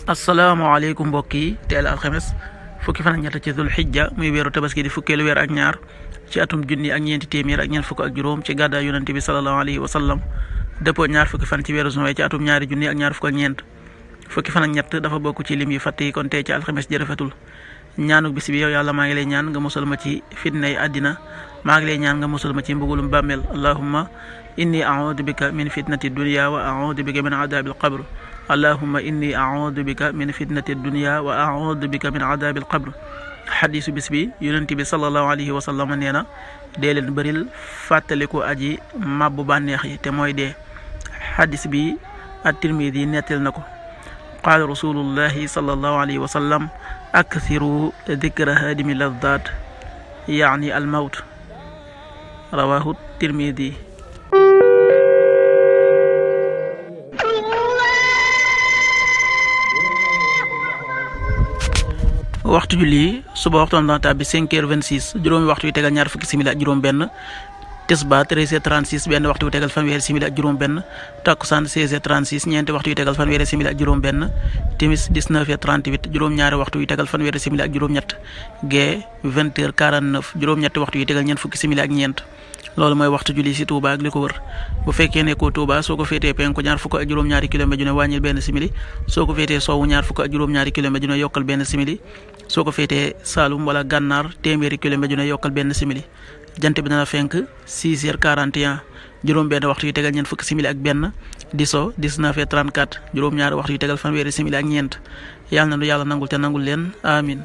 asalaamaaleykum mbokk yi teel alxames fukki fan ak ñett ci dul xijja muy weeru tabaski di fukkeelu weer ak ñaar ci atum junni ak ñeenti téeméer ak ñeent fukk ak juróom ci gàddaay yonente bi sallallahu alayhi wa sallam dëppoo ñaar fukki fan ci weeru juin ci atum ñaari junni ak ñaar fukk ak ñeent fukki fan ak ñett dafa bokk ci lim yi fàtte yi kon tey ci alxames jërëfatul ñaanuk bis bi yow yàlla maa ngi lay ñaan nga musal ma ci fitnay àddina maa ngi lay ñaan nga musal ma ci mbugulum bàmmeel allahumma inni a'uudu bika min fitnati dunya wa a'uudu bika min adaabil qabr allahumma inni a'uudu bika min fitnati dunya wa a'uudu bika min adaabil qabr xadiisu bis bi yonent bi sallallahu alayhi wa sallam nee na dee leen bëril fàttaliku aji màbbu bànneex yi te mooy dee xadiis bi at-Tirmidi nettal na ko qaala rasulullahi sallallahu alayhi wa sallam akthiru dikra haadimi lazzaat yaani al mawt rawahu Tirmidi. waxtu julli suba waxtoon dana tàbbi 5h26 juróomi waxtu yu tegal ñaar fukki simili ak juróom benn tisba 13h36 benn waxtu yu tegal fanweeri simili ak juróom benn takkusaan 16h36 ñeenti waxtu yu tegal fanweeri simili ak juróom benn timis 19h38 juróom ñaari waxtu yu tegal fanweeri simili ak juróom ñett gee 20h49 juróom ñetti waxtu yu tegal ñeent fukki simili ak ñeent loolu mooy waxtu julli ci Touba ak li ko wër bu fekkee nekkoo Touba soo ko féetee penku ñaar fukk ak juróom-ñaari kilomètre ju ne wàññil benn simili soo ko féetee sowwu ñaar fukk ak juróom-ñaari kilomètre ju ne yokkal benn simili soo ko féetee Saalum wala Gànnaar téeméeri kilomètre ju ne yokkal benn simili jant bi dana fenk 6h41 juróom benn waxtu yu tegal ñeent fukki simili ak benn di so 19h34 juróom ñaari waxtu yu tegal fanweeri simili ak ñeent yàlla na nu yàlla nangul te nangul leen amin